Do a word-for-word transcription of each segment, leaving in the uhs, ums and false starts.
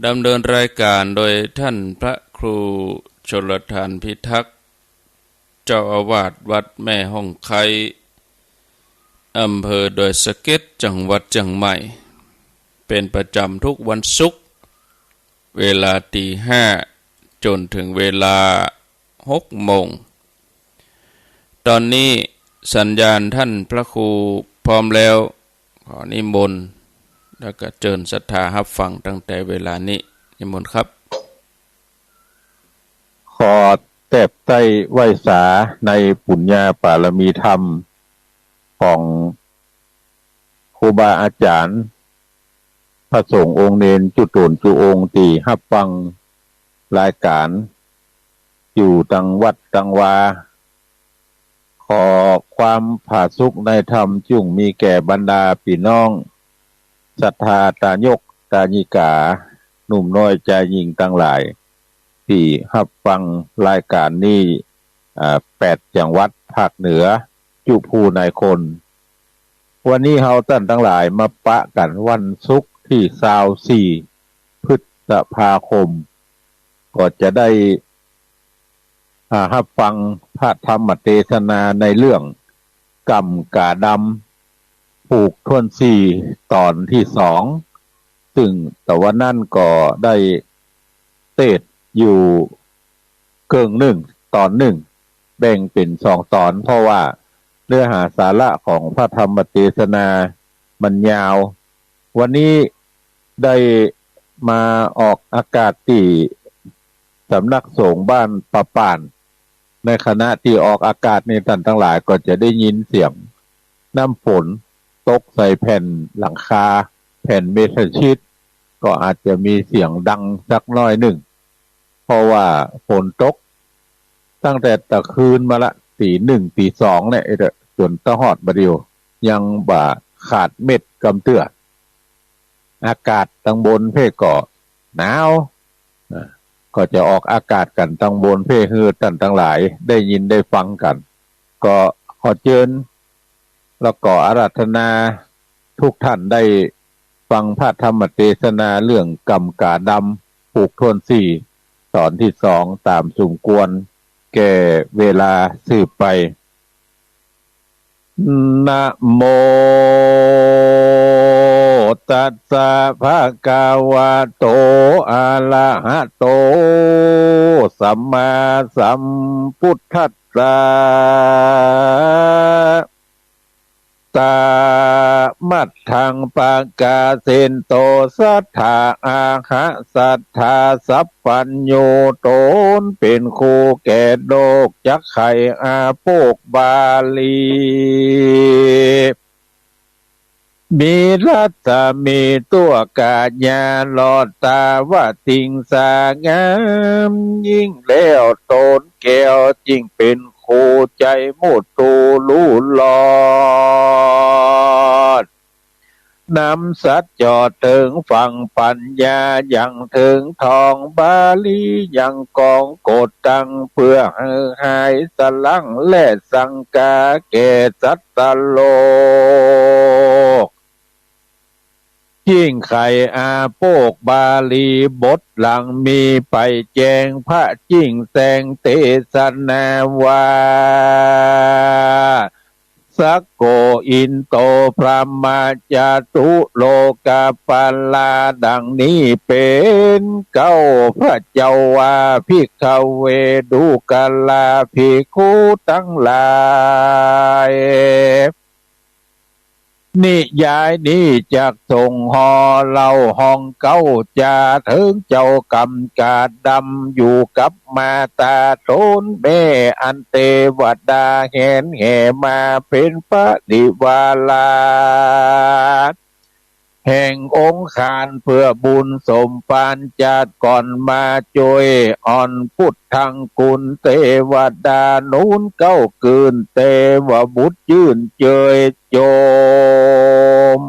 ดำเนินรายการโดยท่านพระครูชลธารพิทักษ์ เจ้าอาวาสวัดแม่ฮ่องไคร้ อำเภอดอยสะเก็ด จังหวัดเจียงใหม่ เป็นประจำทุกวันศุกร์ เวลาตีห้า จ๋นเถิงเวลาหกโมง ต๋อนนี้สัญญาณท่านพระครูพร้อมแล้ว ขอนิมนต์ แล้วก็เจิญศรัทธาฮับฟังตั้งแต่เวลานี้ นิมนต์ครับ ขอแตบใต้ไหว้สาในปุญญาปารมีธรรมของครูบาอาจ๋ารย์ พระสงฆ์องค์เณรจุ๊ต๋นจุ๊องค์ตี้ฮับฟังรายการอยู่ตังวัดตังวา ขอความผาสุกในธรรมจุ่งมีแก่บรรดาปี้น้องศรัทธาตายกตายิกา หนุ่มน้อยจายญิงตังหลาย ตี้ฮับฟังรายการนี้ อ่า แปดจังหวัดภาคเหนือ จุผู้นายคน วันนี้เฮาต้านตังหลายมาปะกั๋นวันศุกร์ตี้ซาวสี่ พฤษภาคม ก็จะได้ อ่า ฮับฟังพระธรรมเตสนาในเรื่องก่ำก๋าดำ ผูกถ้วนสี่ ต๋อนตี้สอง ซึ่งตะวันนั้นก็ได้เตสน์อยู่เกิ่งนึ่ง ต๋อนนึ่ง แบ่งเป๋นสองต๋อน เพราะว่าเนื้อหาสาระของพระธรรมเตสนามันยาว วันนี้ได้มาออกอากาศตี้สำนักสงฆ์บ้านป่าป่าน ในขณะตี้ออกอากาศนี้ต้านตังหลายก็จะได้ยินเสียงน้ำฝนตกใส่แผ่นหลังคา แผ่นเมทัลชีท ก็อาจจะมีเสียงดังสักน้อยนึ่ง เพราะว่าฝนตกตั้งแต่ตะคืนมาละ ตี๋นึ่ง ตี๋สองเนี่ย จ๋นตะฮอดบ่าเดี่ยว ยังบ่ขาดเม็ดกำเตื้อ อากาศตังบนเพ่ก็หนาว อ่า ก็จะออกอากาศกั๋นตังบนเพ่หื้อต้านตังหลายได้ยินได้ฟังกั๋น ก็ขอเจิญ แล้วก็อาราธนาทุกท่านได้ฟังพระธรรมเตสนาเรื่องก่ำก๋าดำ ผูกถ้วนสี่ ต๋อนตี้สอง ต๋ามสมควรแก่เวลาสืบไป นะโม ตัสสะ ภะคะวะโต อะระหะโต สัมมาสัมพุทธัสสะ ตะมัตถัง ปะกาเสนโต สัตถา อะหะ สัตถา สัพพัญญู ต๋นเป๋นครูแก่โลก จักไขอาโปกบาลี มีรัศมีตั้วกาญา ลอดตาวติงสางามยิ่ง แล้วต๋นแก้วจิ่งเป๋นครู ใจ๋หมดฮู้ฮู้รอด นำสัตว์จอดเถิงฝั่งปั๋ญญา ยังเถิงท่องบาลี ยังกองกฎตัง เปื้อหื้อหายสลั้ง และสังกาแก่สัตว์โลก จิ่งไขอาโปกบาลี บทหลังมีไปแจ้ง พระจิ่งแสงเตสนาว่า สักโกอินโต พรหมจตุโลกปัลลา ดังนี้เป๋น เก๊าพระเจ้าว่า ภิกขเว ดูกราภิกขุตังหลาย นิยายนี้จักส่งห่อเล่าฮ้องเก๊าจ๋า เถิงเจ้าก่ำก๋าดำ อยู่กับมาต๋าต๋นแม่อันเตวดาแหนแห่มาเป๋นปริวารา แห่งองค์ขานเปื้อบุญสมภารจาติก่อนมาจ้วย อ่อนพุทธังกุณเตวดา หนุนเก๊าคืนเตวบุตรจื้นเจยโจม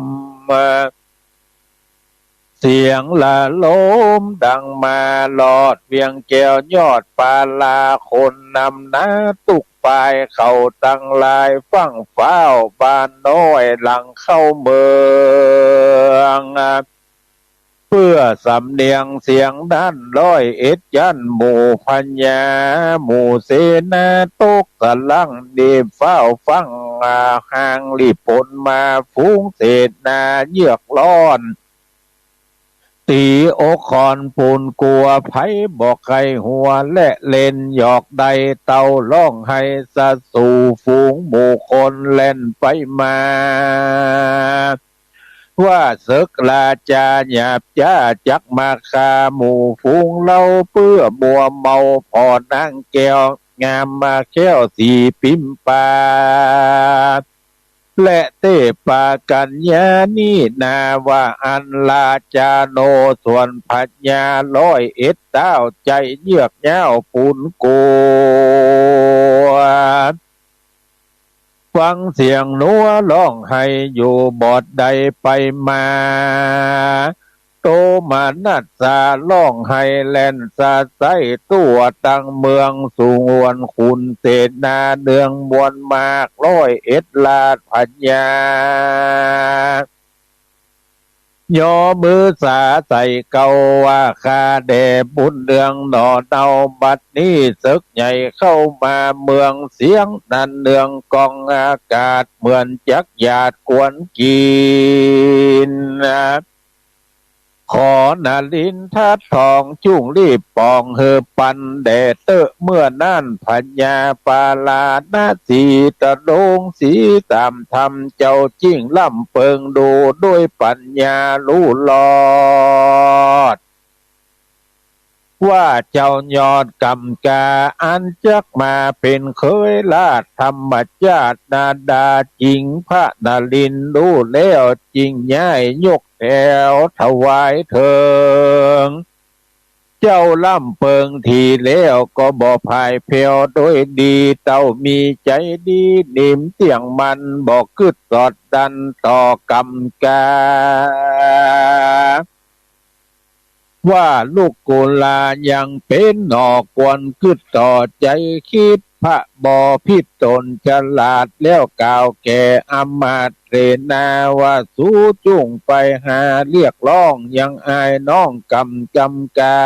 เสียงละโลมดังมาลอดเวียงแก้วยอดปาลา คนนำหน้าตุ๊ก ปายเขาตังหลายฟั่งฟ้าวบ้านน้อยหลังเข้าเมือง ปื้อสำเนียงเสียงนั้น ร้อยเอ็ดยันหมู่พญา หมู่เสนาตกสะหลั้ง รีบฟ้าวฟั่ง อ่า ห่างรีบปนมา ฝูงเสนาเยือกร้อน ตี๋อกคอนปูนกั๋ว ใผบ่ใค่หัว และเล่นหยอกได้ เต้าฮ้องไห้สะสู่ ฝูงหมู่คนแล่นไปมา ว่าเสิกราจาหยาบจ๊า จักมาฆ่าหมู่ฝูงเฮา เปื้อมัวเมาผ่อนางแก้ว งามมาแค้วสีปิ๊มปา และเต้ปากั๋นยานี้นา ว่าอั้นราจาโน ส่วนพญาร้อยเอ็ดเต้า ใจ๋เยือกย้าวปูนกั๋ว ฟังเสียงนัวฮ้องไห้อยู่ บ่ได้ไปมา โตมนัสสาฮ้องไห้แล่นสะใส ทั่วตังเมืองสุวรรณ ขุนเสนาเนืองมวลมาก ร้อยเอ็ดราชพญา ย่อมือสาใส่เกล้า ว่าข้าแด่บุญเรืองหนอเฮา บัดนี้เสิกใหญ่เข้ามาเมือง เสียงนั้นเนืองก้องอากาศ เหมือนจักหยาดกวนกิ๋น ขอนลินทัดทองจุ่งรีบป๋องหื้อปันแด่เต๊อะ เมื่อนั้นพญาปาราณสี ตรงสีสามธรรม เจ้าจึ่งล้ำเปิงดูด้วยปัญญาฮู้รอด ว่าเจ้ายอดกำกา อันจักมาเป๋นเขยราชธรรมจาตนาดา จึ่งพระนลินฮู้แล้ว จึ่งย้ายยกแถวถวายเถิง เจ้าล้ำเปิงถี่แล้ว ก็บ่พ่ายแผ้ว โดยดีเต้ามีใจ๋ดี นิ่มเตี้ยงมั่น บ่กึ๊ดสอดดันต่อกำกา ว่าลูกกุลายังเป๋นหน่อ ควรกึ๊ดต่อใจ๋คิด พระบ่ผิดต๋นฉลาด แล้วกล่าวแก่อำมาตย์เสนา ว่าสูจุ่งไปหาเรียกฮ้อง ยังอ้ายน้องกำกำกา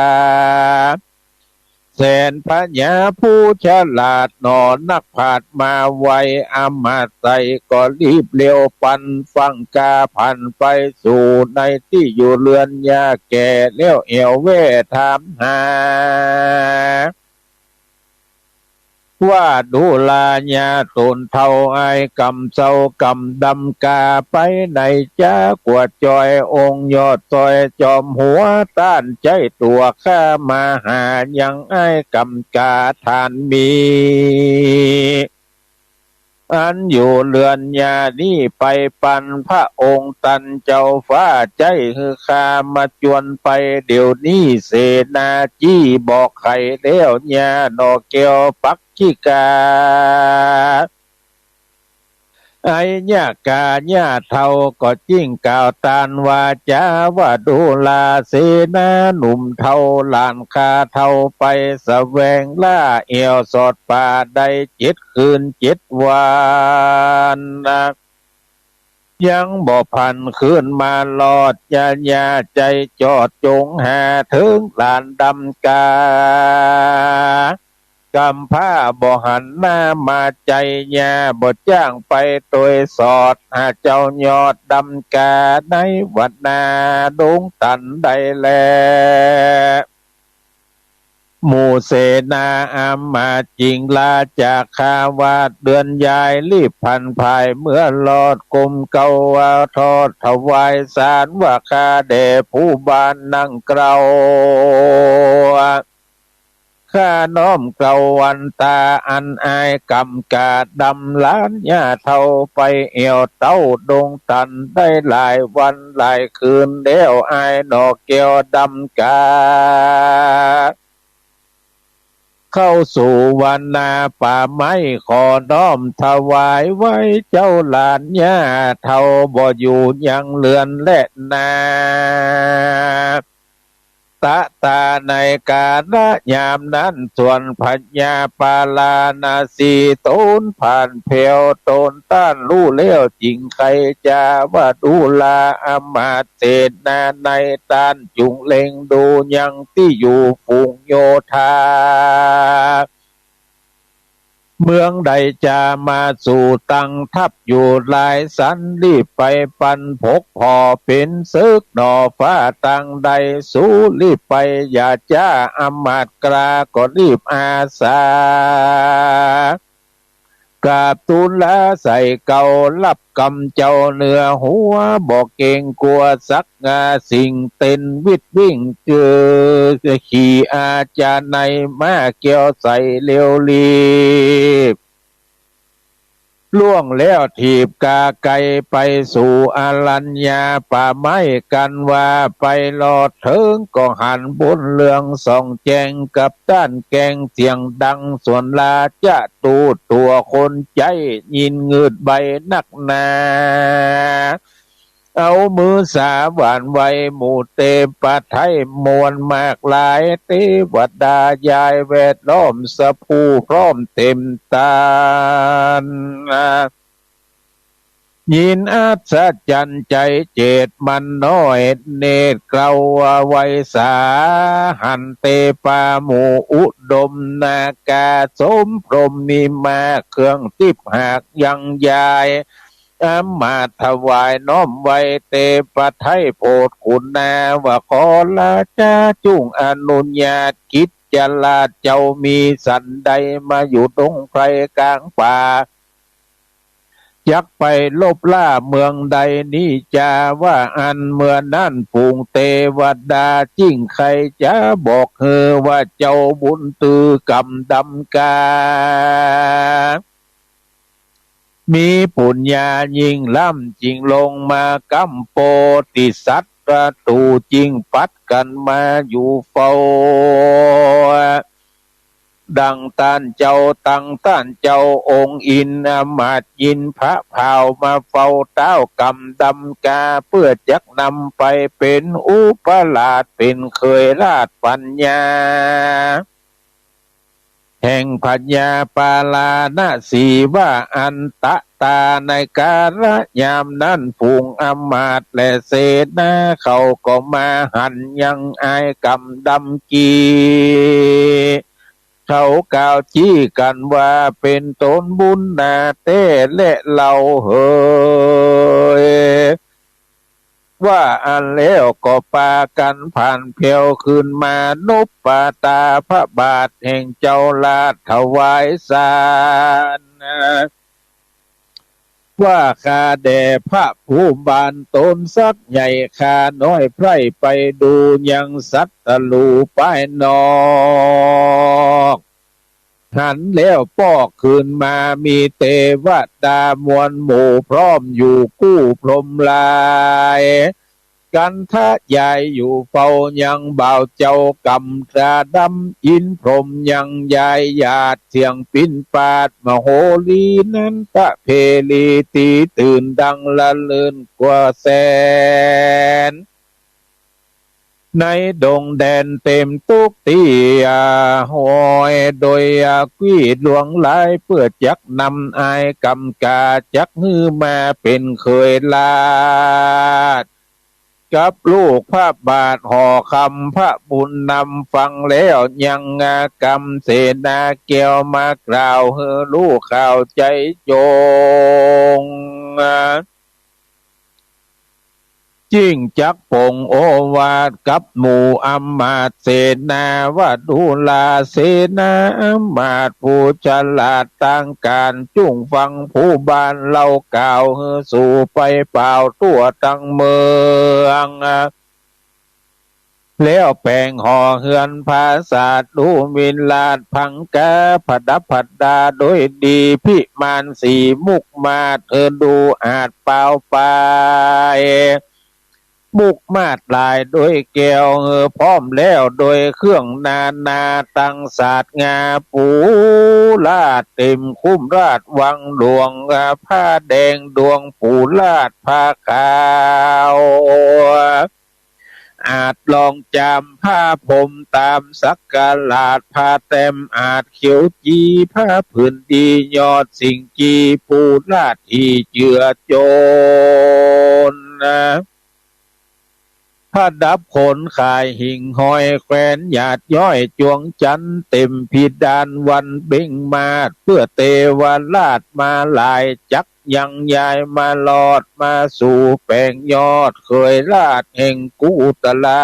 แสนพญาผู้ฉลาดหนอ นักปราชญ์มาไว อำมาตย์ไสยก็รีบเร็ว ปันฟั่งกาผันไปสู่ ในตี้อยู่เฮือนย่าแก่ แล้วแอ่วแว่ถามหา ว่าดูราญาต๋นเฒ่า อ้ายกำเซ้ากำดำกา ไปไหนจ๊า กั๋วจอยองค์ยอดซอย จอมหัวต้านใจ๊ตั๋วข้ามาหา ยังอ้ายกำกาต้านมี อันอยู่เฮือนย่านี้ ไปปันพระองค์ตันเจ้าฟ้า ใจ๊หื้อข้ามาจวนไปเดี๋ยวนี้ เสนาจี้บอกไขแล้ว ย่าหน่อแก้วปักขิกา ไอ้ย่ากาย่าเฒ่าก็จึ่งกล่าวต้านวาจ๋า ว่าดูราเสนาหนุ่มเฒ่า หลานข้าเฒ่าไปแสวงล่า แอ่วสอดป่าได้เจ็ดคืนเจ็ดวัน ยังบ่ผันคืนมารอด ย่าย่าใจ๋จอดจงหาเถิงหลานดำกา กำพร้าบ่หันหน้ามาใจ๋ ย่าบ่จ้างไปตวยสอด หาเจ้ายอดดำกา ในวัดนาดงตันได้แล หมู่เสนาอำมาตย์จึ่งลาจากคาวาส เดือนยายรีบผันผ่าย เมื่อรอดกรมเกล้าว่าทอดถวายสาร ว่าข้าแด่ผู้บ้านนั่งเกล้า ข้าน้อมเกล้าวันตา อันอ้ายกำกาดำหลานย่าเฒ่าไปแอ่วเต้าดงตันได้หลายวันหลายคืนแล้ว อ้ายหน่อแก้วดำกา เข้าสู่วันนาป่าไม้ ขอน้อมถวายไว้เจ้าหลานย่าเฒ่า บ่อยู่ยังเฮือนแลนา ตาในกาละยามนั้น ส่วนพญาปาราณสีตนผ่านแผ้วตนต้านฮู้แล้ว จึงใค่จาว่า ดูราอำมาตย์เสนาใน ต้านจุ่งเล็งดูยังตี้อยู่ฝูงโยธา เมืองใดจามาสู่ตั้งทัพอยู่หลายสัน รีบไปปันผกผ่อเป๋นเสิกหน่อฟ้าตังใด สูรีบไปอย่าจ๊า อำมาตย์กล้าก็รีบอาสา กราบทูลลาใส่เกล้า ฮับกำเจ้าเหนือหัว บ่เก๋งกั๋วสักงาสิ่ง เต้นวิดวิ่งเจือขี่อาจาไนย ม้าแก้วใสเร็วรีบ ล่วงแล้วถีบกาไกไปสู่อรัญญาป่าไม้ กันว่าไปลอดเถิงก็หันบนเรืองส่องแจ้ง กับต้านแกงเสียงดัง ส่วนราชทูตตั๋วคนใจ๊ยินงืดใบ้นักหนา เอามือสาหว่านไหว้หมู่เตปะไทยมวลมากหลาย เตวดายายแวดล้อมสะพูพร้อมเต็มต้าน ยินอัศจรรย์ใจ๋เจตมันน้อย เนตรเกล้าไวสา หันเตปาหมู่อุดมนาคา สมพรหมนิมา เครื่องทิพย์หากยังยาย อำมาตย์ถวายน้อมไหว้เตปะไทยโผดขุนนา ว่าขอราชาจุ่งอนุญาต กิจจราชเจ้ามีสันใด มาอยู่ดงไพรกลางป่า จักไปลบล่าเมืองใด นี้จาว่าอั้น เมื่อนั้นฝูงเตวดาจึ่งใค่จาบอกหื้อว่า เจ้าบุญตื้อกำดำกา มีปุญญายิ่งล้ำ จึงลงมาก๊ำโปติสัตว์ ศัตรูจึ่งปัดกั๋นมาอยู่เฝ้า ดังต้านเจ้า ตังต้านเจ้าองค์อินทร์อำมาตย์ยินพระพาวมาเฝ้า ต๊าวกำดำกา เปื้อจักนำไปเป๋นอุปราช เป๋นเขยราชปัญญา แห่งพญาปาราณสี ว่าอั้น ตะตาในกาละยามนั้น ฝูงอำมาตย์และเสนาเขาก็มาหันยังอ้ายกำดำกี เขากล่าวจี้กั๋นว่า เป๋นตนบุญนาแต๊แลเล่าเหย ว่าอั้นแล้วก็ปากั๋นผ่านแผ้วขึ้นมา นบปะตาพระบาทแห่งเจ้าราชถวายสาร ว่าข้าแด่พระผู้บานตนสักใหญ่ ข้าน้อยใคร่ไปดูยังศัตรูป้ายนอก หันแล้วปอกคืนมา มีเตวดามวลหมู่พร้อมอยู่กู้พรหมหลาย กันทะยายอยู่เฝ้ายังบ่าวเจ้ากำตาดำ อินทร์พรหมยังยายหยาด เสียงปิ้นปาดมโหรี นันทะเพรีตีตื่นดังละลื่นกว่าแสน ในดงแดนเต็มตุ๊กตี้ อา ห้อย โดยอา กี้หลวงหลาย เปื้อจักนำอ้ายกำกา จักหื้อมาเป๋นเขยราช กับลูกพระบาทห่อคำพระบุญนำ ฟังแล้วยังงากำ เสนาแก้วมากล่าวหื้อฮู้ข่าวใจ๋จง จึ่งจักปลงโอวาทกับหมู่อำมาตย์เสนาว่า ดูราเสนาอำมาตย์ผู้ฉลาดตางก๋าน จุ่งฟังผู้บานเล่ากล่าวหื้อสู่ไปเป่าทั่วตังเมือง แล้วแป๋งห่อเฮือนผาสาท ดูหมิ่นราชพังกา ประดับประดาโดยดี ภิมานสีมุกมาด หื้อดูอาจปาวปาย มุกมาดลายโดยแก้ว หื้อพร้อมแล้วโดยเครื่องนานา ตังสาดงาปูลาด เต็มคุ้มราชวังหลวง ผ้าแดงดวงปูลาดผ้าขาว อาดรองจามผ้าพรมต๋ามสักราช ผ้าแต้มอาดเขียวจี ผ้าผืนดียอดสิงกี ปูราชที่เจือโจนนะ ประดับโขนข่ายหิ่งห้อย แขวนหยาดย้อยจวงจันทร์ เต็มพิดานวันเบญจมาศ เปื้อเตวราชมาหลาย จักยังยายมารอด มาสู่แป๋งยอดเขยราชแห่งกุตลา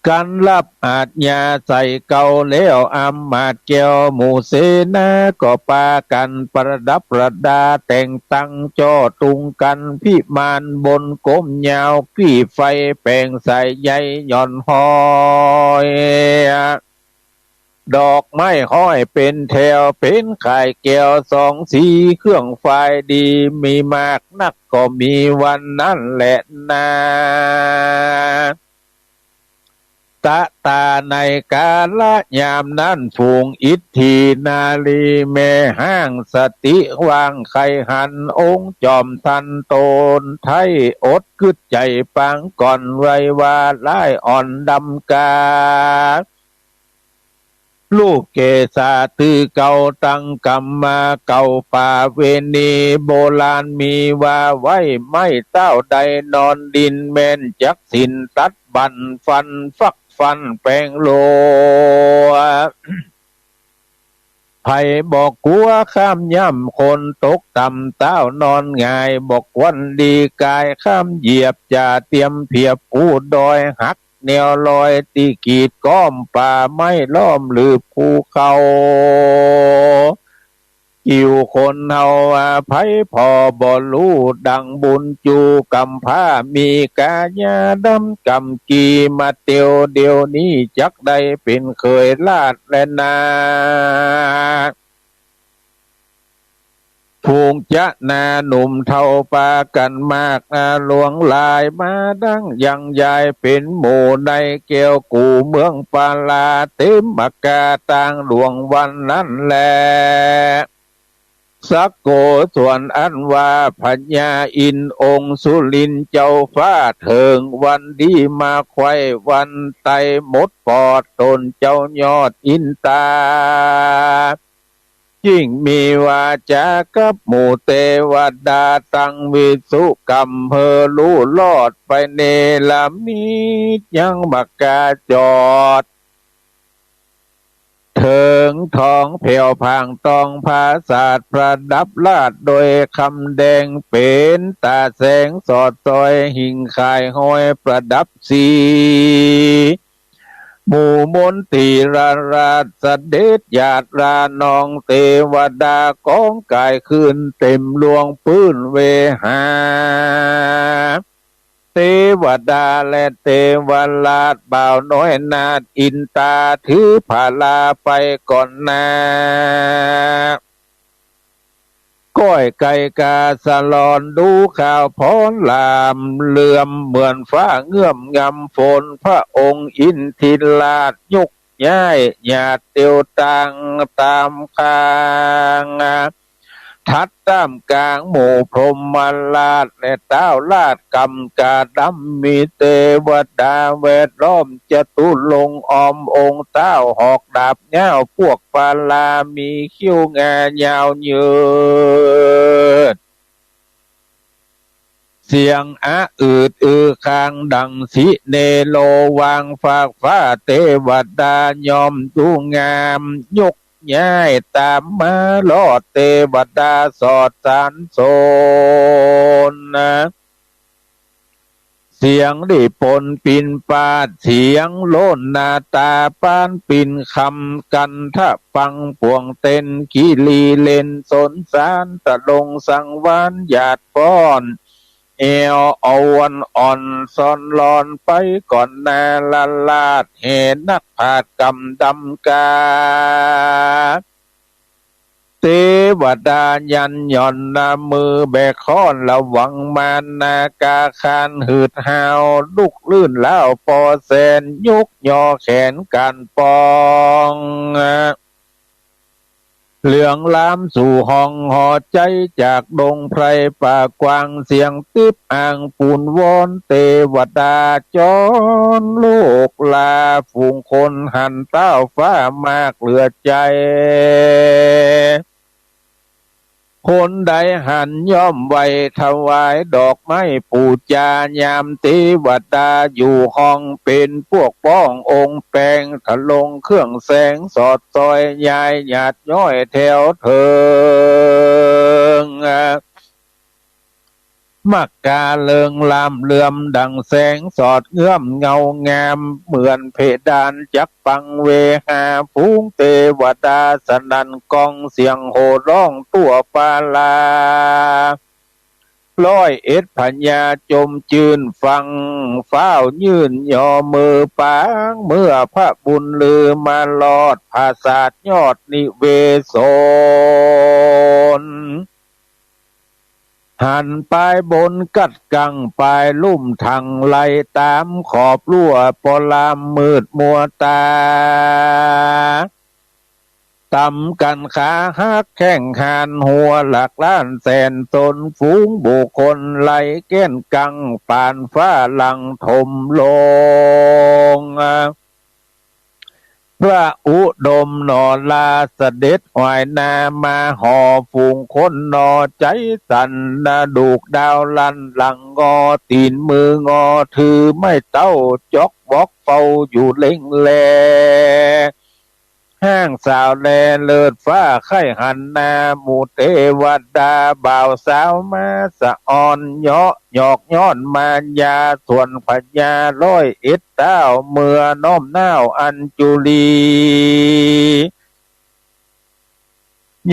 กันรับอาชญาใส่เกล้าแล้ว อำมาตย์แก้วหมู่เสนา ก็ปากั๋นประดับประดา แต่งตั้งจ้อตุงกั๋น ภิมานบนก้มยาว กลี้ไฟแป๋งสายใยหย่อนห้อย ดอกไม้ห้อยเป๋นแถว เป๋นข่ายแก้วสองสี เครื่องฝ่ายดีมีมากนัก ก็มีวันนั้นแหละนา ตะตาในกาละยามนั้น ฝูงอิทธินารีแม่ฮ้างสติว่างใค่หัน องค์จอมทันโตนไท้ อดกึ๊ดใจ๋ปางก่อน ไว้ว่าร้ายอ่อนดำกา ลูกเกศาตื้อเก่าตั้งกรรมมา เก่าประเวณีโบราณมีว่าไว้ ไม้เต้าใดนอนดิน แม่นจักสินตัดบั่นฟัน ฟักฟันแป๋งโล ใผบ่กั๋วข้ามย่ำคนตกต่ำ เต้านอนหงายบ่ควรดีกาย ข้ามเหยียบจะเตียมเผียบกู้ดอย หักแนวลอยตี้กีดก้อมป่าไม้ล้อมลืบภูเขา กิ่วคนเฮาอภัยผ่อบ่ฮู้ดังบุญจู๋ กำพร้ามีกายาดำกำกี้ มาเตียวเดี๋ยวนี้จักได้เป๋นเขยราชแลนา ฝูงจะนาหนุ่มเฒ่าปากั๋นมากนา หลวงหลายมาดั้งยังยายเป๋นหมู่ ในแก้วกู่เมืองปาลา เต๋มกาตางหลวงวันนั้นแล สักโกศลอันว่าพญาอินทร์องค์สุรินทร์เจ้าฟ้า เถิงวันดีมาไขว้วันไตหมดปอด ตนเจ้ายอดอินตา ยิ่งมีวาจากับหมู่เตวดา ตังวิศวกรรมหื้อฮู้รอด ไปเนรมิตยังมกาจอด เถิงทองแผ้วผางตองผาสาท ประดับราชโดยคำแดง เป๋นต๋าแสงสอดส่อย หิ่งข่ายห้อยประดับสี หมู่มนตีราราชเสด็จญาติราน้อง เตวดากองก๋ายขึ้นเต๋มลวงปื้นเวหา เตวดาและเตวราชบ่าวน้อยนาฏอินตา ถือผาลาไปก่อนหน้า ก้อยไก่กาสะหลอน ดูข่าวพรหลามเหลื่อม เหมือนฟ้าเงื่อมงำฝน พระองค์อินทิราชยกย้ายญาติเตียวตางต๋ามข้าง ทัดต้ามก๋างหมู่พรหมราช และเต้าราชกำกาดำ มีเตวดาแวดล้อมจตุรงค์ อ้อมองค์เต้าหอกดาบยาว พวกปาลามีคิ้วงายาวยืด เสียงอะอืดอือคางดังสิเนโร วางฟากฟ้า เตวดาย่อมดูงาม ยกย้ายต๋ามมารอด เตวดาสอดสรรโสนนะ เสียงได้ปนปิ่นปาด เสียงโล่นนาตาปานปิ่นคำ กันทะปังป่วงเต้น กิริเล่นสนสาร ตะลงสังวานหยาดฟ้อน แอวอวนอ่อนซอนลอน ไปก่อนหน้าละลาด แห่นักผาดกำดำกา เตวดายันหย่อนนะมือแบกค้อน ระวังมารนากาคานหืดหาว ลุกลื่นล้าวปอแสน ยกยอแขนก๋านปอง เหลืองลามสู่ห้องหอใจ๋ จากดงไพรป่ากว้าง เสียงติ๊บอ้างปูนวอน เตวดาจ๋อนโลกา ฝูงคนหันต้าวฟ้ามากเหลือใจ๋ คนใดหันย่อมไหว้ ถวายดอกไม้ปู๋จา ยามเตวดาอยู่ห้อง เป๋นปวกป้ององค์แป๋ง ทะลงเครื่องแสง สอดส่อยยายหยาดย้อยแถวเถิง มักกาเริงลามเหลื่อมดั่งแสง สอดเงื้อมเงางาม เหมือนเพดานจักปังเวหา ฝูงเตวดาสนั่นก้อง เสียงโห่ฮ้องทั่วปาลา ร้อยเอ็ดพญาจมจื้นฟัง ฟ้าวยื่นย่อมือปาง เมื่อพระบุญลือมารอด ผาสาทยอดนิเวศน หันปายบนกัดกัง ปายลุ่มถังไหลต๋าม ขอบรั้วปรามมืดมัวต๋า ต๋ำกั๋นขาหักแข้งหาน หัวหลักล้านแสนต๋น ฝูงบุคคลไหลแก้นกัง ปานฟ้าหลั่งถมลง พระอุดมหนอลา เสด็จหวายหน้ามาหอ ฝูงคนหนอใจ๋สั่น นาดูกดาวลั่นหลังงอ ตี๋นมืองอถือไม้เต๊า จ๊อกบอกเฝ้าอยู่เล็งแล ห้างสาวแลเลิศฟ้าใค่หันหน้า หมู่เตวดาบ่าวสาวมาสะออน เยาะหยอกย้อนมารยา ส่วนพญาร้อยเอ็ดเต๊า เมื่อน้อมน้าวอัญจุลี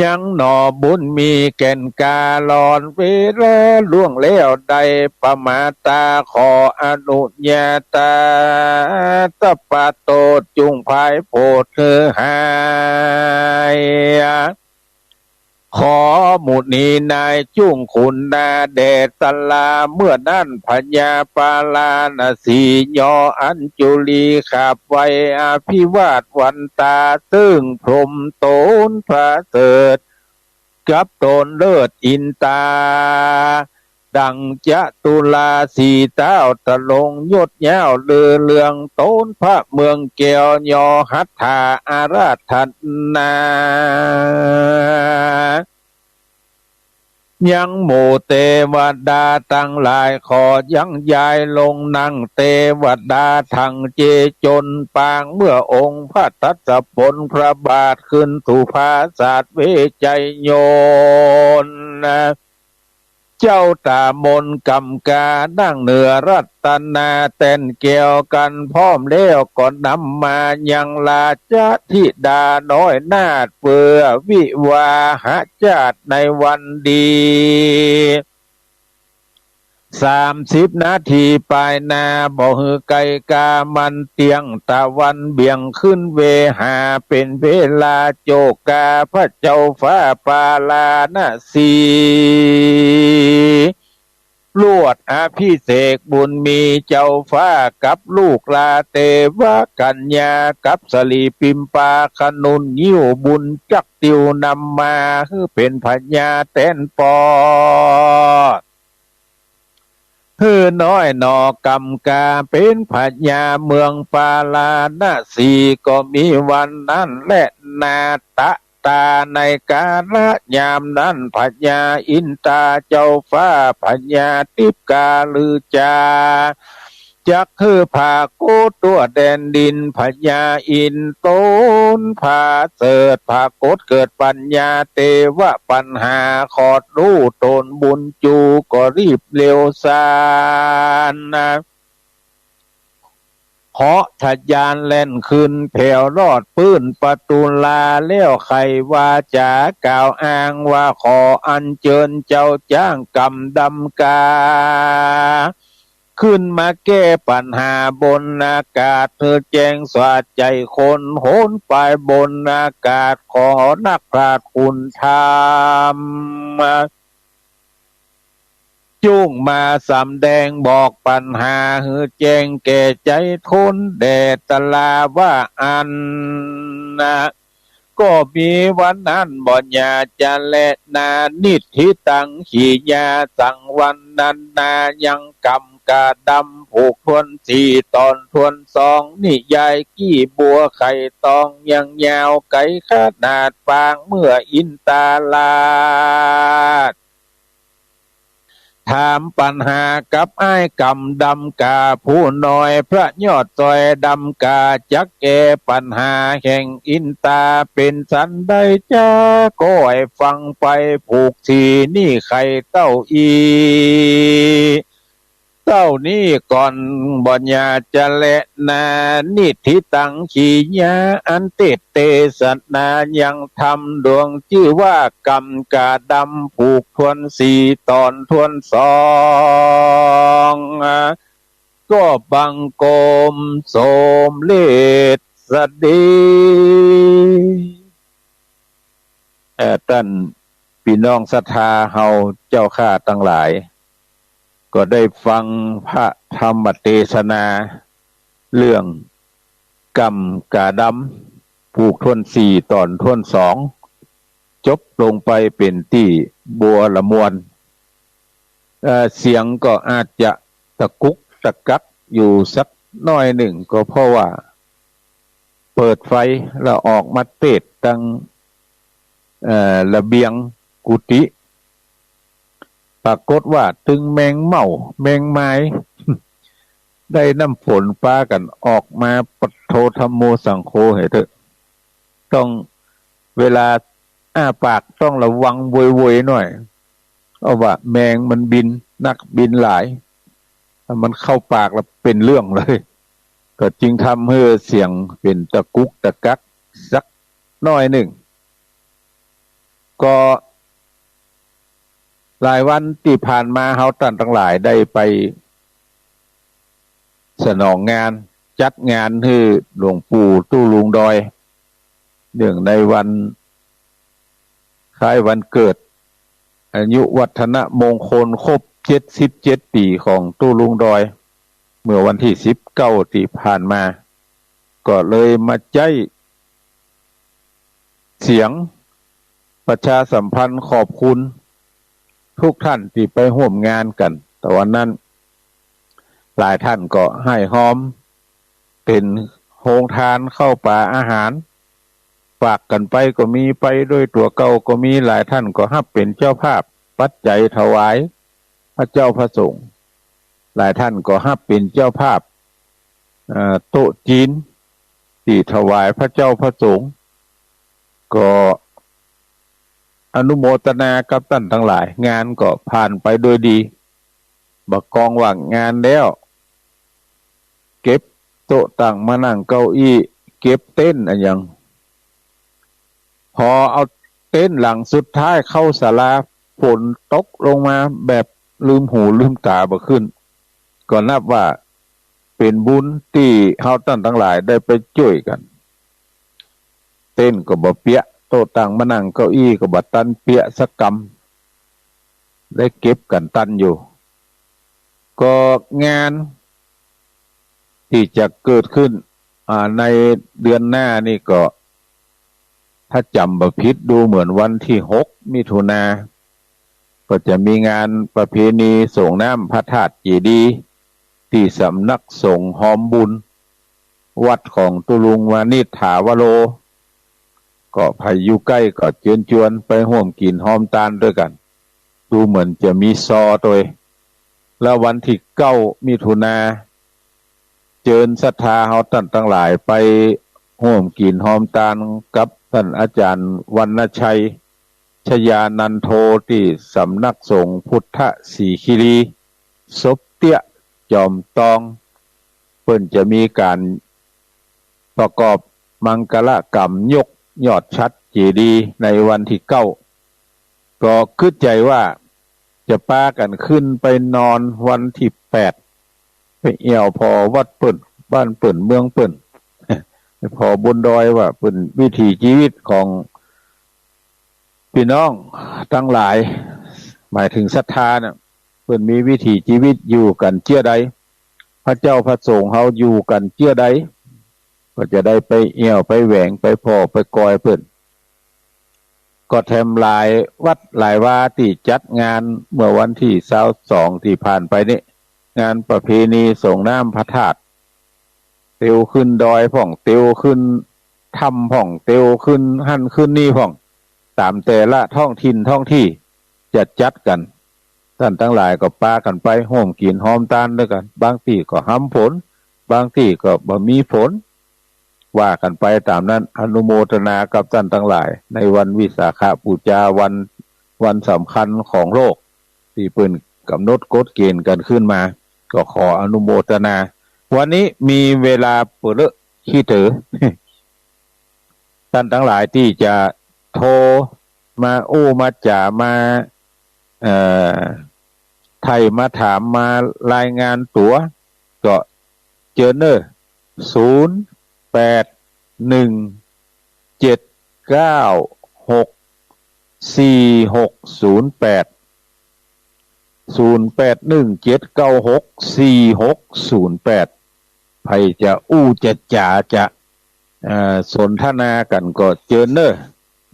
ยังหนอบุญมีแก่นกล้า หล่อนเวลาล่วงแล้วได้ ประมาตาขออนุญาตา ตะปะโตษจุ่งภายโผดหื้อหาย ขอมุนีนายจุ่งคุณนาแด่สลา เมื่อนั้นพญาปาราณสี ยออัญจุลีขาบไหว้ อภิวาทวันตา ซึ่งพรหมต๋นประเสริฐ กับต๋นเลิศอินตา ดังจตุราสีเต๊า ตรงยศยาวลือเรือง ต๋นพระเมืองแก้ว ยอหัตถาอาราธนา ยังหมู่เตวดาตังหลาย ขอยังยายลงนั่ง เตวดาตังเจจนปาง เมื่อองค์พระทศพล พระบาทขึ้นสู่ผาสาทเวชยัยยนต์ เจ้าต๋ามนกำกา นั่งเหนือรัตนาแต้นแก้วกั๋นพร้อมแล้ว ก็นำมายังราชธิดาน้อยนาถ เปื้อวิวาหะจาติในวันดี สามสิบนาทีปายหน้า บ่หื้อไก๋กามันเตี้ยง ตะวันเบี่ยงขึ้นเวหา เป๋นเวลาโจกา พระเจ้าฟ้าปาราณสี ลวดอภิเษกบุญมีเจ้าฟ้า กับลูกหล้าเตวกัญญา กับสะหลีปิมปา ขนุนงิ้วบุญจักติว นำมาหื้อเป๋นพญาแต้นปอ หื้อน้อยหนอกำกา เป๋นพญาเมืองปาราณสี ก็มีวันนั้นแลนาตะ ตาในกาละยามนั้น พญาอินตาเจ้าฟ้า พญาติ๊บกาลือจา จักหื้อผาโกศทั่วแดนดิน พญาอินต๋นผาเสริฐ ผาโกศเกิดปัญญา เตวะปัญหาขอดฮู้ต๋นบุญจู ก็รีบเร็วซาน เหาะทะยานแล่นขึ้นแผวลอดปื้นปะตู๋ลา แล้วไขวาจากล่าวอ้างว่า ขออัญเจิญเจ้าจ๊างกำดำกา ขึ้นมาแก้ปัญหาบนอากาศ หื้อแจ้งสะใจ๋คน โหนไปบนอากาศ ขอนักปราชญ์คุณธรรม จุ่งมาสำแดงบอกปัญหา หื้อแจ้งแก่ใจ๋ทนแด่ตะลาว่าอั้นนะ ก็มีวันนั้นบ่อย่าจะแลนา นิฏฐิตัง กิริยาสัง วันนั้นนา ยังกรรมกระดำผูกถ้วนสี่ต๋อนถ้วนสอง นิยายกี้บัวไข่ตองยังยาวไก๋ขนาดปางเมื่ออินตาราช ถามปั๋ญหากับอ้ายกำดำกาผู้น้อย พระยอดซอยดำกาจักแก้ปั๋ญหาแห่งอินตา เป๋นสันใดจ๊า ก็ให้ฟังไปผูกสี่นี่ไขเต้าอี้ เต้านี้ก่อนบ่อย่าจะแลนา นิฏฐิตัง กิริยา อันเตสน์เตสนายังธรรมดวงจื้อว่ากรรมกระดำผูกถ้วนสี่ต๋อนถ้วนสอง ก็บังคมสมเร็จสะดี เอ่อ ต้านปี้น้องศรัทธาเฮาเจ้าข้าตังหลาย ก็ได้ฟังพระธรรมเตสนาเรื่องกรรมกระดำผูกถ้วนสี่ต๋อนถ้วนสอง จบลงไปเป๋นตี้บัวระมวล เอ่อ เสียงก็อาจจะตะกุกตะกักอยู่สักหน้อยนึ่ง ก็เพราะว่าเปิดไฟแล้วออกมาเตสน์ตัง เอ่อ ระเบียงกุฏิ ปรากฏว่าตึงแมงเม่าแมงไม้ ได้น้ำฝนปากั๋นออกมา ปัทโธธัมโมสังโฆ เหอะเต๊อะ ต้อง เวลาอ้าปากต้องระวังโวยๆ หน้อย เพราะว่าแมงมันบินนักบินหลาย ถ้ามันเข้าปากแล้วเป๋นเรื่องเลย ก็จึงทำหื้อเสียงเป๋นตะกุกตะกักสักหน้อยนึ่ง ก็หลายวันตี้ผ่านมาเฮาต้านตังหลายได้ไปสนองงาน จัดงานหื้อหลวงปู่ตุ๊ลุงดอย เนื่องในวันคล้ายวันเกิด อายุวัฒนมงคลครบเจ็ดสิบเจ็ดปี๋ของตุ๊ลุงดอย เมื่อวันตี้สิบเก้าตี้ผ่านมา ก็เลยมาใจ๊เสียงประชาสัมพันธ์ขอบคุณทุกท่านตี้ไปฮ่วมงานกั๋น แต่วันนั้นหลายท่านก็ให้ฮอม เป๋นโฮงทานข้าวป๋าอาหาร ฝากกั๋นไปก็มี ไปโดยตั๋วเก่าก็มี หลายท่านก็ฮับเป๋นเจ้าภาพปัจจัยถวายพระเจ้าพระสงฆ์ หลายท่านก็ฮับเป๋นเจ้าภาพ เอ่อ โต๊ะจีนตี้ถวายพระเจ้าพระสงฆ์ ก็อนุโมทนากับต้านตังหลาย งานก็ผ่านไปโดยดี บ่ากองว่างงานแล้ว เก็บโต๊ะตั้งมานั่งเก้าอี้ เก็บเต็นท์อะหยัง พอเอาเต็นท์หลังสุดท้ายเข้าศาลา ฝนตกลงมาแบบลืมหูลืมต๋าบ่ขึ้น ก็นับว่าเป๋นบุญตี้เฮาต้านตังหลายได้ไปจ้วยกั๋น เต็นท์ก็บ่เปียะ โต๊ะตั้งมานั่งเก้าอี้ก็บ่ตันเปียะสักกำ ได้เก็บกั๋นตันอยู่ ก็งานตี้จะเกิดขึ้น อ่า ในเดือนหน้านี่ก็ ถ้าจ๋ำบ่ผิดดูเหมือนวันตี้หกมิถุนา ก็จะมีงานประเพณีส่งน้ำพระธาตุเจดีย์ ตี้สำนักสงฆ์ฮอมบุญ วัดของตุ๊ลุงวานิชถาวโร ก็ใผอยู่ใก้ก็เจิญจวนไปฮ่วมกิ๋นฮอมตานตวยกั๋น ดูเหมือนจะมีซอตวย แล้ววันตี้เก้ามิถุนา เจิญศรัทธาเฮาต้านตังหลายไปฮ่วมกิ๋นฮอมตานกับต้านอาจ๋ารย์วรรณชัย ชยานันโท ตี้สำนักสงฆ์พุทธศรีคิรี ศพเตี้ยจอมตอง เปิ้นจะมีก๋านประกอบมังคละก๋รรมยกยอดฉัตรเจดีย์ในวันตี้เก้า ก็กึ๊ดใจ๋ว่าจะปากั๋นขึ้นไปนอนวันตี้แปด ไปแอ่วผ่อวัดเปิ้น บ้านเปิ้น เมืองเปิ้น ไปผ่อบนดอยว่าเปิ้นวิถีจีวิตของ ปี้น้องตังหลาย หมายเถิงศรัทธาน่ะ เปิ้นมีวิถีจีวิตอยู่กั๋นเจื้อใด พระเจ้าพระสงฆ์เฮาอยู่กั๋นเจื้อใด ก็จะได้ไปแอ่วไปแหวงไปผ่อไปกอยเปิ้น ก็แถมหลายวัดหลายวาตี้จัดงานเมื่อวันตี้ซาวสองตี้ผ่านไปนี้ งานประเพณีส่งน้ำพระธาตุ เตียวขึ้นดอยพ่อง เตียวขึ้นถ้ำพ่อง เตียวขึ้นหั้นขึ้นนี่พ่อง ต๋ามแต่ละท้องถิ่นท้องตี้จะจัดกั๋น ต้านตังหลายก็ปากั๋นไปฮ่วมกิ๋นฮอมตานตวยกั๋น บางตี้ก็หำฝน บางตี้ก็บ่มีฝน ว่ากั๋นไปต๋ามนั้น อนุโมทนากับต้านตังหลาย ในวันวิสาขบูชา วัน วันสำคัญของโลก ตี้เปิ้นก๋ำหนดกฎเกณฑ์กั๋นขึ้นมา ก็ขออนุโมทนา วันนี้มีเวลาเป๋อเลอะขี้เต๋อ ต้านตังหลายตี้จะโทรมาอู้มาจ๋ามา เอ่อ ไถ่มาถามมารายงานตั๋ว ก็เจิญเน่อ ศูนย์แปดหนึ่งเจ็ดเก้าหกสี่หกศูนย์แปด ศูนย์แปดหนึ่งเจ็ดเก้าหกสี่หกศูนย์แปด ใผจะอู้จะจ๋าจะ เอ่อ สนทนากั๋นก็เจิญเน่อ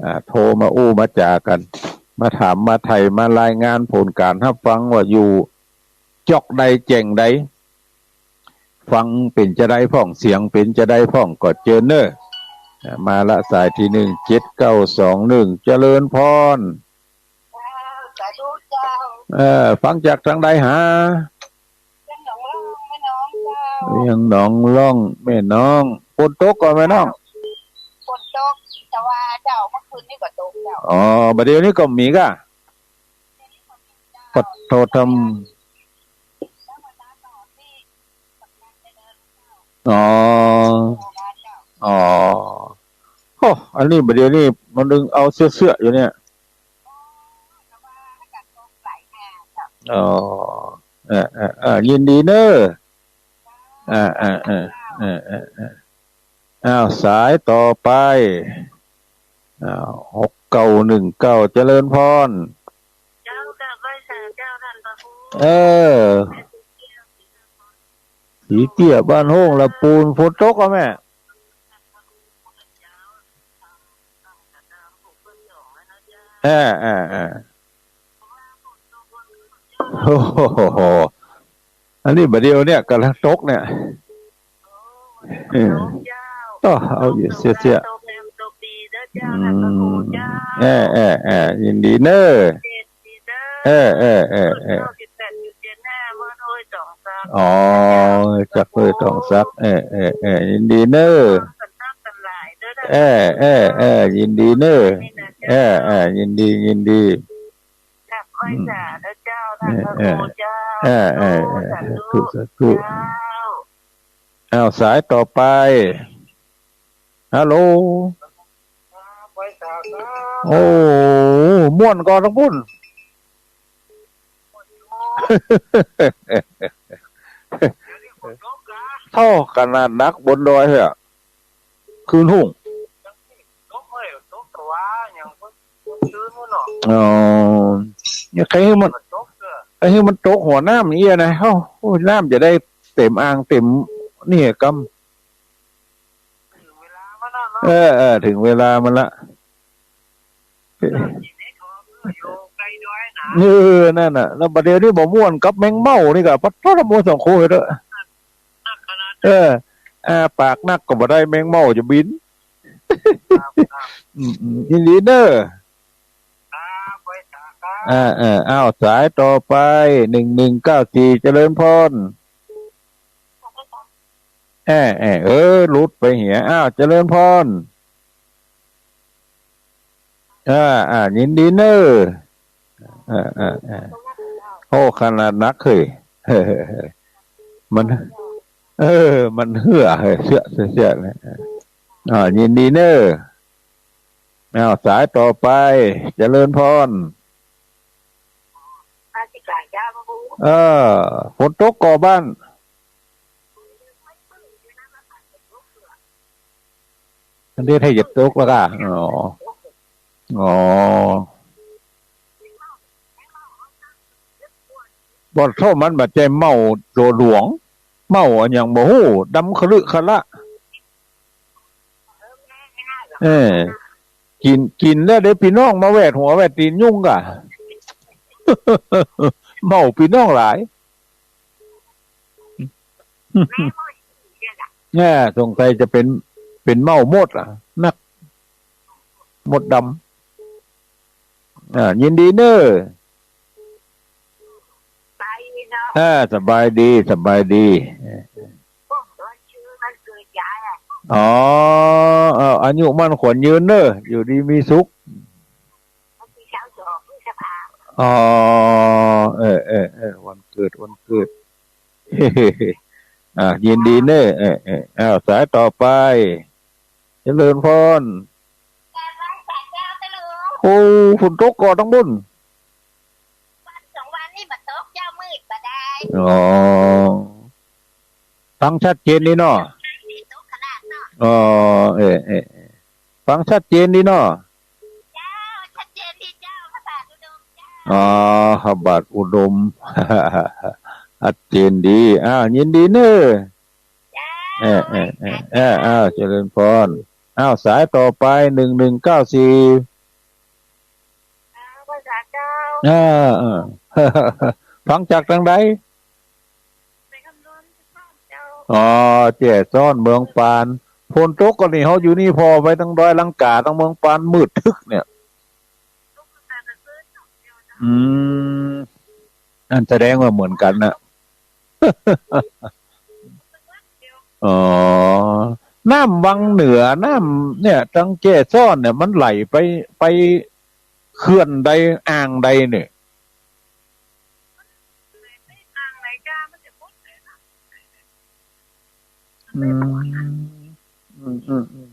อ่า โทรมาอู้มาจ๋ากั๋น มาถามมาไถ่มารายงานผลก๋านฮับฟังว่าอยู่จ๊อกใดแจ่งใด ฟังเป๋นจาใดพ่อง เสียงเป๋นจาใดพ่อง ก็เจิญเน่อ อ่า มาละสายตี้หนึ่ง เจ็ดเก้าสองหนึ่ง เจริญพร เจ้า สาธุเจ้า เออ ฟังจากตางใดหา เวียงหนองล่อง แม่น้องเจ้า เวียงหนองล่อง แม่น้อง ฝนตกก่อแม่น้อง ฝนตก แต่ว่าเจ้า เมื่อคืนนี้ก็ตกเจ้า อ๋อ บ่าเดี่ยวนี้ก็มีก่ะ เดี๋ยวนี้ก็มีเจ้า ปัดโทธรรม อ๋อ อ๋อ โอ้ อันนี้บ่าเดี่ยวนี้มันดึงเอาเสื้อๆ อยู่เนี่ย อ๋อ เออ เออ เออ ยินดีเน่อ เออ เออ เออ เออ เออ เออ อ้าว สายต่อไป อ้าว หกเก้าหนึ่งเก้า เจริญพร เจ้า กราบไหว้สาเจ้าท่านพระครู เออ สีเตี้ย บ้านโฮ่งละปูน ฝนตกก่อแม่ เออ เออ เออ โอ้โห อันนี้บ่าเดี่ยวเนี่ยก่ำลังตกเนี่ย เออ ก็เอาอยู่เสี้ยๆ อืม เออ เออ เออ ยินดีเน่อ เออ เออ เออ เออ อ๋อ จากห้วยตองสัก เออ เออ เออ ยินดีเน่อ เออ เออ เออ ยินดีเน่อ เออ เออ ยินดี ยินดี กราบไหว้สาเจ้า อืม ท่านพระครูเจ้า เออ เออ เออ สาธุ สาธุ สาธุ เจ้า อ้าว สายต่อไป ฮัลโหล ครับ ไหว้สาครับ โอ้ ม่วนก่อตังปุ้น เดี๋ยวนี้ฝนตกนะ เต้าขนาดนักบนดอยเหอะ คลื่นสูง ตกเอ้ย ตกตะวาอย่างเพิ่น เมื่อคืนนู้นเนาะ อ๋อ เนี่ย ใค่หื้อมัน มันตกเด้อ ใค่หื้อมันตกหัวน้ำเอี้ยนะ โอ้ โอ้ น้ำจะได้เต็มอ่างเต็มนี่กำ ถึงเวลามันแล้วเนาะ เออ เออ ถึงเวลามันละ เออ นั่นน่ะ แล้วบ่าเดี่ยวนี้บ่ม่วนกับแมงเม่านี่ก่ะ ปัดโธ่ ม่วนสองโคเด้อ เออ อ้าปากนักก็บ่ได้ แมงเม่าจะบิน ครับ ครับ อืม อืม ยินดีเน่อ ครับ ไหว้สาครับ อ่า เออ อ้าว สายต่อไป หนึ่งหนึ่งเก้าสี่ เจริญพร เออ เออ เออ หลุดไปเหีย อ้าว เจริญพร อ่า อ่า ยินดีเน่อ อ่า อ่า อ่า โอ้ ขนาดนักเฮ้ย มัน เออ มันเหื่อเฮ้ย เสี้ย เสี้ย เสี้ย เลย อ่า ยินดีเน่อ อ้าว สายต่อไป เจริญพร เออ ฝนตกก่อบ้าน อันนี้ถ้าจะตกแล้วก่ะ อ๋อ อ๋อ บ่าเท่ามันบ่ใจ้เม่าตัวหลวง เม่าอะหยังบ่ฮู้ ดำขะลึขะละ เออ กิ๋น กิ๋นแล้วเดี๋ยวปี้น้องมาแหวดหัวแหวดตี๋นยุ่งก่ะ เมาปี้น้องหลาย แน่ สงสัยจะเป๋น เป๋นเมามดอะ นัก มดดำ อ่า ยินดีเน่อ สบายดีเนาะ อ่า สบายดี สบายดี ผมก็ชื่อวันเกิดยายอะ อ๋อ เออ อายุมั่นขวัญยืนเน่อ อยู่ดีมีสุข วันที่ซาวสองพฤษภา อ๋อ เออ เออ เออ วันเกิด วันเกิด อ่า ยินดีเน่อ เออ เออ อ้าว สายต่อไป เจริญพร โอ้ ฝนตกก่อตังบุ้น วันสองวันนี่บ่ตกเจ้า มืดบ่ได้ อ๋อ ฟังชัดเจนดีเนาะ ตกขนาดเนาะ อ๋อ เออ เออ ฟังชัดเจนดีเนาะ เจ้า ชัดเจนดีเจ้า พระบาทอุดมเจ้า อ๋อ พระบาทอุดม ชัดเจนดี อ้าว ยินดีเน่อ เจ้า เออ เออ เออ เออ อ้าว เจริญพร อ้าว สายต่อไป หนึ่งหนึ่งเก้าสี่ อ้าว ภาษาเจ้า เออ เออ ฟังจากตังใด ไปคำนวณเจ้า อ๋อ แจ้ซ้อน เมืองปาน ฝนตกก่อนี่ เฮาอยู่นี่ผ่อไปตังดอยลังกา ตังเมืองปาน มืดตึ๊กเนี่ย อืม อั้นแสดงว่าเหมือนกั๋นนะ อ๋อ น้ำวังเหนือ น้ำเนี่ย ตังแจ้ซ้อนเนี่ย มันไหลไป ไปเขื่อนใด อ่างใดเนี่ย อ่างไหนกา มันจะหมดเลยนะ อืม อืม อืม อืม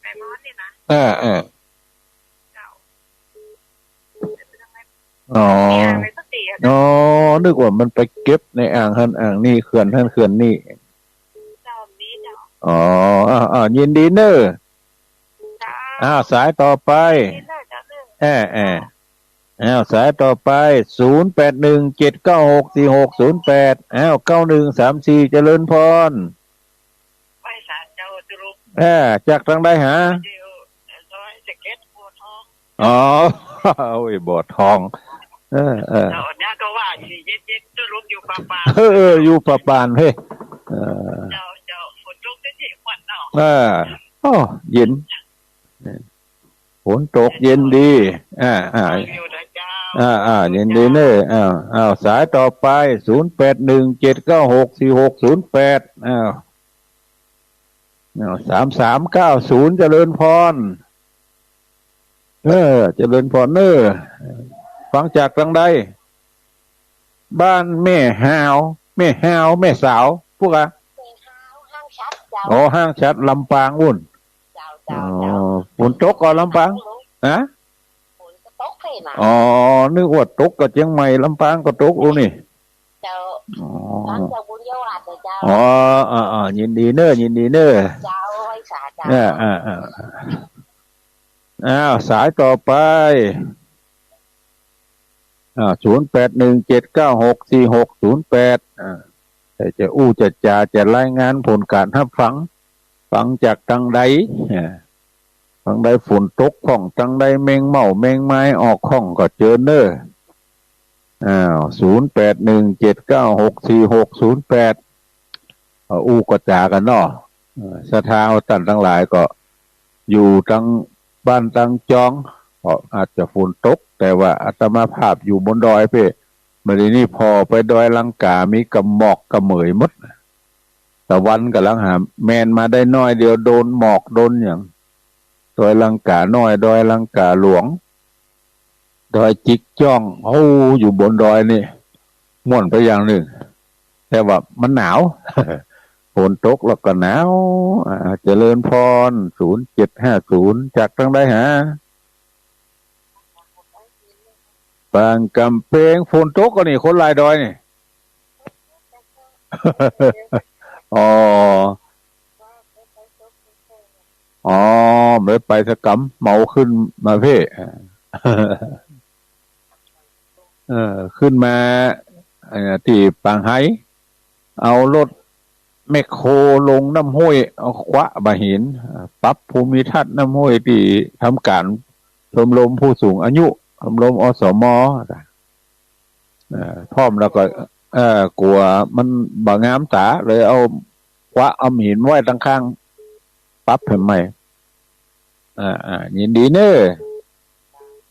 ไปมอสนี่นะ เออ เออ เจ้า อ๋อ มีอ่างไหนสักทีอะ อ๋อ นึกว่ามันไปเก็บในอ่างหั้นอ่างนี่ เขื่อนหั้นเขื่อนนี่ เจ้า มีเจ้า อ๋อ อ่า อ่า ยินดีเน่อ เจ้า อ่า สายต่อไป ยินดีเน่อ เจ้าเน่อ เออ เออ อ้าว สายต่อไป ศูนย์แปดหนึ่งเจ็ดเก้าหกสี่หกศูนย์แปด อ้าว เก้าหนึ่งสามสี่ เจริญพร ไหว้สาเจ้าตุลุง เออ จากตังใดหา เดี๋ยว ซอยสิบเอ็ด บัวทอง อ๋อ โอ้ย บัวทอง เออ เออ เจ้า เนี่ยก็ว่าเย็นๆ ตุลุงอยู่ป่าปาน เออ เออ อยู่ป่าปาน เฮ้ย เออ เจ้า เจ้า ฝนตกได้ที่ขวัญเนาะ เออ โอ้ เย็น ฝนตกเย็นดี อ่า อ่า ฟังอยู่นะเจ้า อ่า อ่า ยินดีเน่อ อ้าว อ้าว สายต่อไป ศูนย์แปดหนึ่งเจ็ดเก้าหกสี่หกศูนย์แปด อ้าว อ้าว สามสามเก้าศูนย์ เจริญพร เออ เจริญพรเน่อ ฟังจากตังใด บ้านแม่ฮาว แม่ฮาว แม่สาว พวกอะ แม่ฮาว ห้างฉัตรเจ้า อ๋อ ห้างฉัตร ลำปางปู๊น เจ้า เจ้า อ๋อ เจ้า ฝนตกก่อลำปาง ฮะ ฝนก็ตกเลยนะ อ๋อ นึกว่าตกก่อเจียงใหม่ ลำปางก็ตกอู้นี่ เจ้า อ๋อ ฟังเจ้าบุญยอดนะเจ้า อ๋อ อ่า อ่า ยินดีเน่อ ยินดีเน่อ เจ้า ไหว้สาเจ้า อ่า อ่า อ่า อ้าว สายต่อไป อ่า ศูนย์แปดหนึ่งเจ็ดเก้าหกสี่หกศูนย์แปด อ่า แต่จะอู้จะจ๋าจะรายงานผลก๋านฮับฟัง ฟังจากตังใด อ่า ตังใดฝนตกพ่อง ตังใดแมงเม่าแมงไม้ออกพ่องก็เจิญเน่อ อ้าว ศูนย์แปดหนึ่งเจ็ดเก้าหกสี่หกศูนย์แปด เอ่อ อู้ก็จ๋ากั๋นเนาะ เอ่อ ศรัทธาต้านตังหลายก็อยู่ตังบ้านตังจอง ก็อาจจะฝนตก แต่ว่าอาตมาภาพอยู่บนดอยเพ่ บ่าเดี่ยวนี้ผ่อไปดอยลังกา มีก้าหมอกก้าเหมยหมด ตะวันก่ำลังหา แมนมาได้น้อยเดียว โดนหมอกโดนหยัง ดอยลังกาน้อย ดอยลังกาหลวง ดอยจิกจ้อง โอ้ อยู่บนดอยนี่ ม่วนไปอย่างนึ่ง แต่ว่ามันหนาว ฝนตกแล้วก็หนาว อ่า เจริญพร ศูนย์เจ็ดห้าศูนย์ จากตังใดหา บางกำเปง ฝนตกก่อนี่ คนหลายดอยนี่ อ๋อ อ๋อ บ่ได้ไปสักกำ เหมาขึ้นมาเพ่ เออ ขึ้นมา เอ่อ ตี้ปางไฮ เอารถ แมคโครลงน้ำห้วย เอาขวาบ่าหิน ปรับภูมิทัศน์น้ำห้วยตี้ทำก๋านชมรมผู้สูงอายุ ชมรม อสม. เอ่อ พร้อมแล้วก็ เอ่อ กั๋วมันบ่งามต๋า เลยเอาขวาเอาหินไว้ตังข้าง ปรับหื้อใหม่ อ่า อ่า ยินดีเน่อ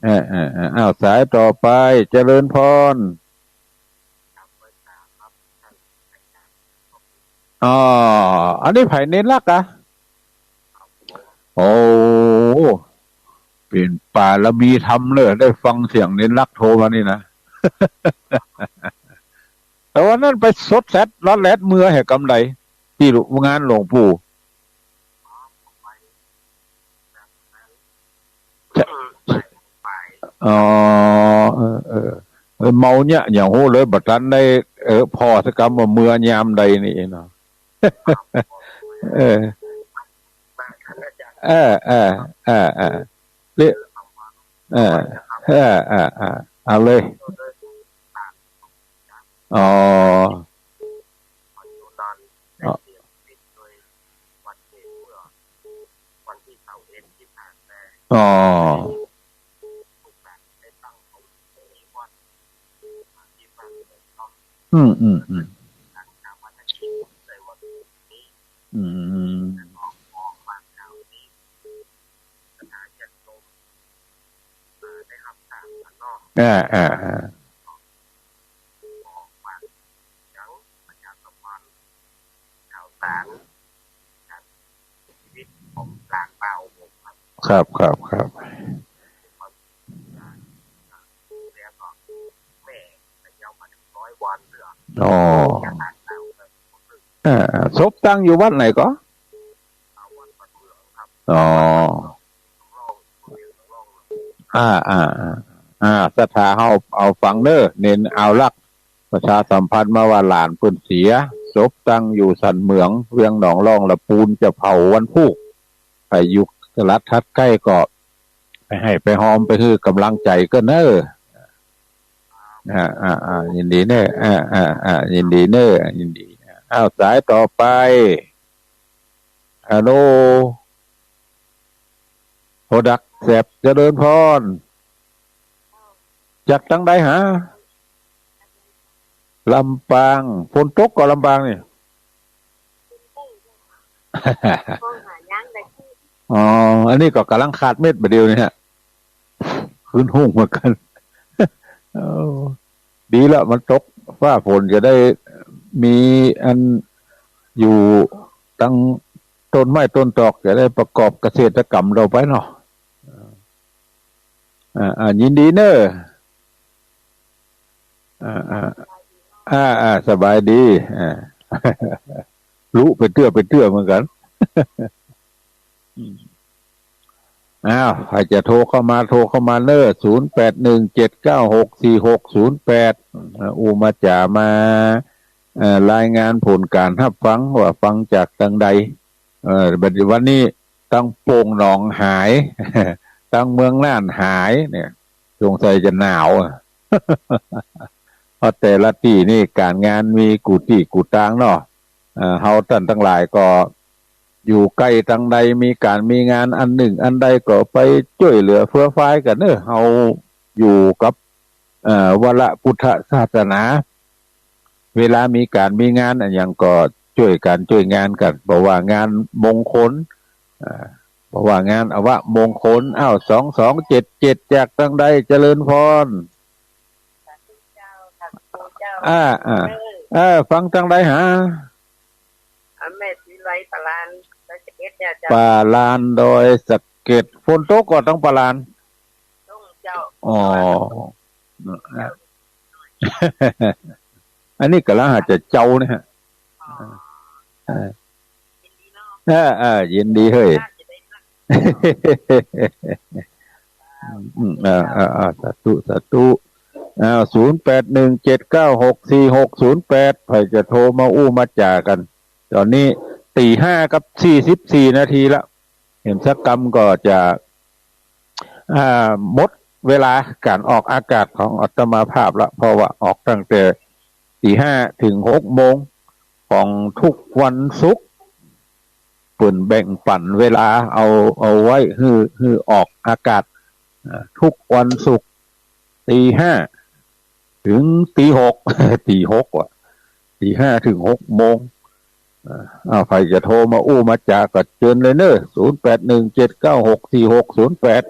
อ่า อ่า อ่า อ้าว สายต่อไป เจริญพร อ๋อ อันนี้ใผ เณรลักษณ์อะ โอ้ เป๋นปารมีธรรมเลย ได้ฟังเสียงเณรลักษณ์โทรมานี่นะ แต่วันนั้นไปสดแสดร้อนแรดเมือแหกำใด ตี้งานหลวงปู่ อ๋อ เออ เออ เออ เมาเนี่ย อย่างฮู้เลย บ่ตันได้ เออ ผ่อสักกำว่าเมือยามใดนี่เนาะ เออ เออ เออ เออ เออ เออ เออ เอาเลย อ๋อ อ๋อ อืม อืม อืม อืม อ่า อ่า อ่า ครับ ครับ ครับ อ๋อ อ่า ศพตั้งอยู่วัดไหนก่อ อ๋อ อ่า อ่า อ่า อ่า ศรัทธาเฮาเอาฟังเน่อ เณรอาวลักษณ์ประชาสัมพันธ์มาว่าหลานเปิ้นเสีย ศพตั้งอยู่สันเหมือง เวียงหนองล่อง ละปูนจะเผาวันพูก ใผอยู่ตลาดถัดใก้ก็ไปไห้ไปฮอมไปหื้อกำลังใจ๋เก้าเน่อ อ่า อ่า อ่า ยินดีเน่อ อ่า อ่า อ่า ยินดีเน่อ ยินดี อ้าว สายต่อไป ฮัลโหล โหดักแสบ เจริญพร จากตังใดหา ลำปาง ฝนตกก่อลำปางนี่ อ๋อ อันนี้ก็ก่ำลังขาดเม็ดบ่าเดี่ยวนี้ฮะ คืนฮุ่งเหมือนกั๋น เออ ดีละ มันตก ฟ้าฝนจะได้มีอันอยู่ตังต้นไม้ต้นตอก จะได้ประกอบเกษตรกรรมเฮาไปเนาะ อ่า อ่า ยินดีเน่อ อ่า อ่า อ่า อ่า สบายดี อ่า ลุไปเตื้อไปเตื้อเหมือนกั๋น อ้าว ใผจะโทรเข้ามา โทรเข้ามาเน่อ ศูนย์แปดหนึ่งเจ็ดเก้าหกสี่หกศูนย์แปด อ่า อู้มาจ๋ามา เอ่อ รายงานผลก๋านฮับฟังว่าฟังจากตังใด เอ่อ บัดนี้วันนี้ตังโป่งหนองหาย ตังเมืองน่านหายเนี่ย สงสัยจะหนาวอะ เพราะแต่ละตี้นี่ก๋านงานมีกู้ตี้กู้ตางเนาะ เอ่อ เฮาต้านตังหลายก็อยู่ใก้ตังใด มีก๋านมีงานอันนึ่งอันใดก็ไปจ้วยเหลือเฟื้อฟายกั๋นเน่อ เฮาอยู่กับ เอ่อ วรพุทธศาสนา เวลามีก๋านมีงานอะหยังก็จ้วยกั๋นจ้วยงานกั๋น บ่ว่างานมงคล อ่า บ่ว่างานอวมงคล อ้าว สองสองเจ็ดเจ็ด จากตังใด เจริญพร อ่า อ่า เออ ฟังตังใดหา อ่า แม่ศรีไลย ป่าลานดอยสะเก็ดเนี่ยเจ้า ป่าลานดอยสะเก็ด ฝนตกก่อตังป่าลาน ตกเจ้า อ๋อ อันนี้ก่ำลังหาจะเจ้าเนี่ยฮะ อ๋อ เออ ยินดีเนาะ เออ เออ ยินดีเฮ้ย อืม อ่า อ่า อ่า สาธุ สาธุ อ้าว ศูนย์แปดหนึ่งเจ็ดเก้าหกสี่หกศูนย์แปด ใผจะโทรมาอู้มาจ๋ากั๋น ต๋อนนี้ตี๋ห้ากับสี่สิบสี่นาทีละ เห็นสักกำก็จะ อ่า หมดเวลาก๋านออกอากาศของอาตมาภาพละ เพราะว่าออกตั้งแต่ตี๋ห้าเถิงหกโมง ของทุกวันศุกร์ เปิ้นแบ่งปั๋นเวลาเอา เอาไว้หื้อ หื้อออกอากาศ อ่า ทุกวันศุกร์ ตีห้า เถิงตีหก ตีหกว่ะ ตีห้าเถิงหกโมง อ่า อ้าว ใผจะโทรมาอู้มาจ๋าก็เจิญเลยเน่อ ศูนย์แปดหนึ่งเจ็ดเก้าหกสี่หกศูนย์แปด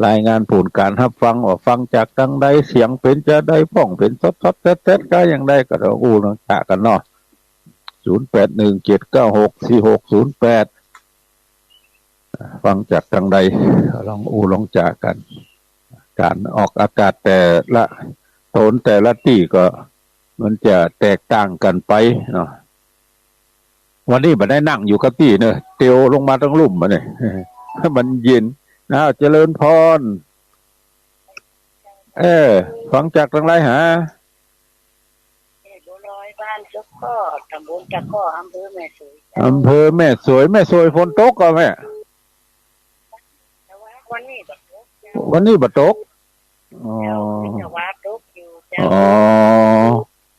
รายงานผลก๋านฮับฟังว่าฟังจากตางใด เสียงเป๋นจาใด พ่องเป๋นสดๆ แต๊ดๆ กาอย่างใด ก็ลองอู้ลองจ๋ากั๋นเนาะ ศูนย์แปดหนึ่งเจ็ดเก้าหกสี่หกศูนย์แปด ฟังจากตางใด ลองอู้ลองจ๋ากั๋น ก๋านออกอากาศแต่ละโซนแต่ละตี้ก็มันจะแตกต่างกั๋นไปเนาะ วันนี้บ่ได้นั่งอยู่กับตี้เน่อ เตียวลงมาตังลุ่มมาเนี่ย มันเย็น อ้าว เจริญพร เออ ฟังจากตางใดหา เขตบัวลอย บ้านตะก้อ ตำบลตะก้อ อำเภอแม่สวยเจ้า อำเภอแม่สวย แม่สวยฝนตกก่อแม่ แต่ว่าวันนี้บ่ตกเจ้า วันนี้บ่ตก อ๋อ เจ้า แต่ว่าตกอยู่เจ้า อ๋อ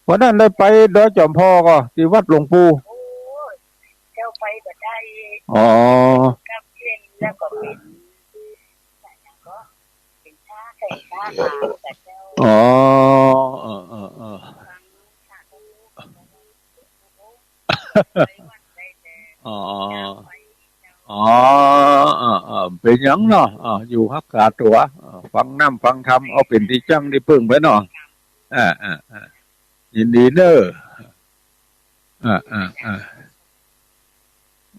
วันนั้นได้ไปดอยจ๋อมพอก่อ ตี้วัดหลวงปู่ โอ้ย เจ้าไปบ่ได้ อ๋อ กับเย็นแล้วก็เป๋น เป๋นชาไข่ชาหมากับเจ้า อ๋อ เออ เออ เออ ฟังสาธุ อ๋อ อ๋อ เออ เออ เป๋นหยังเนาะ อ่า อยู่ฮักษาตั๋ว อ่า ฟังน้ำฟังธรรม เอาเป๋นตี้จั้งตี้เปิ้งไปเนาะ อ่า อ่า อ่า ยินดีเน่อ อ่า อ่า อ่า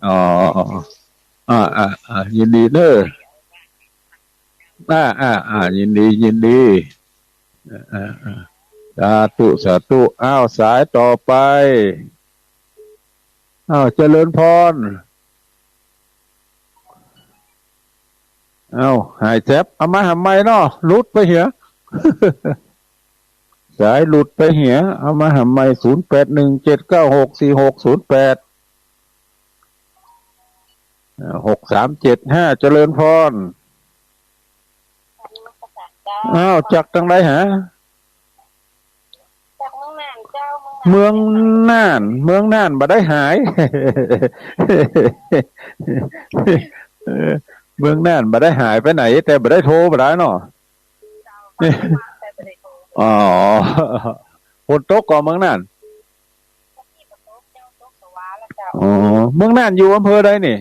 อ๋อ อ่า อ่า อ่า ยินดีเน่อ อ่า อ่า อ่า ยินดี ยินดี อ่า อ่า อ่า สาธุ สาธุ อ้าว สายต่อไป อ้าว เจริญพร อ้าว หายแซบ เอามาหาใหม่เนาะ หลุดไปเหีย สายหลุดไปเหีย เอามาหาใหม่ ศูนย์แปดหนึ่งเจ็ดเก้าหกสี่หกศูนย์แปด อ่า หกสามเจ็ดห้า เจริญพร อ้าว จากตางใดหา จากเมืองน่านเจ้า เมืองน่าน เมืองน่าน เมืองน่านบ่ได้หาย เออ เมืองน่านบ่ได้หายไปไหน แต่บ่ได้โทรบ่ได้เนาะ อ๋อ ฝนตกก่อเมืองน่าน อ๋อ เมืองน่านอยู่อำเภอใดนี่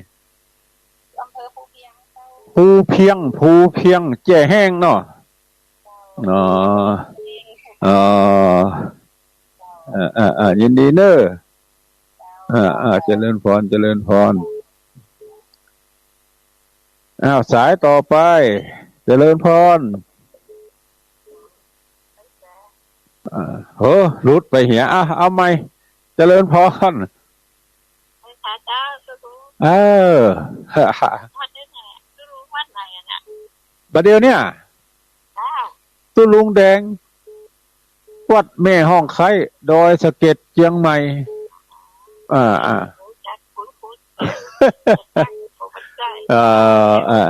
อำเภอภูเพียงเจ้า ภูเพียง ภูเพียง แจ้แฮงเนาะ อ๋อ อ๋อ เออ เออ เออ ยินดีเน่อ เออ เออ เจริญพร เจริญพร อ้าว สายต่อไป เจริญพร อ่า โห หลุดไปเหีย อ่ะ เอาใหม่ เจริญพร เออ เออ บ่าเดี่ยวเนี่ย ตุ๊ลุงแดง วัดแม่ฮ่องไคร้ ดอยสะเก็ด เจียงใหม่ อ่า อ่า เออ เออ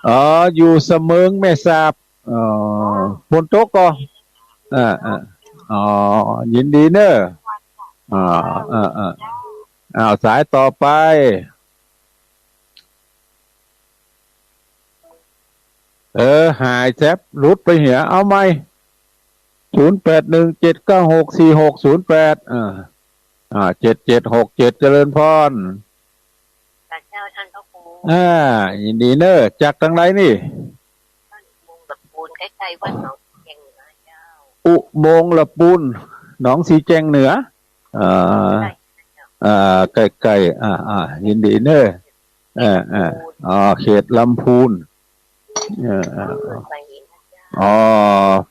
อ๋อ อยู่สะเมิงแม่สาบ อ๋อ ฝนตกก่อ อ่า อ่า อ๋อ ยินดีเน่อ อ่า อ่า อ่า อ้าว สายต่อไป เออ หายแซบ หลุดไปเหีย เอาใหม่ ศูนย์แปดหนึ่งเจ็ดเก้าหกสี่หกศูนย์แปด อ่า อ่า เจ็ดเจ็ดหกเจ็ด เจริญพร พระเจ้าท่านพระครู อ่า ยินดีเน่อ จากตางใดนี่ บ้านอุโมงค์ละปูน ใกล้ๆ วัดหนองสีแจ้งเหนือเจ้า อุโมงค์ละปูน หนองสีแจ้งเหนือ อ่า ใกล้ๆ เจ้า อ่า ใกล้ๆ อ่า อ่า ยินดีเน่อ อ่า อ่า อ๋อ เขตลำพูน เออ อ่า เออ ไปเห็นนะเจ้า อ๋อ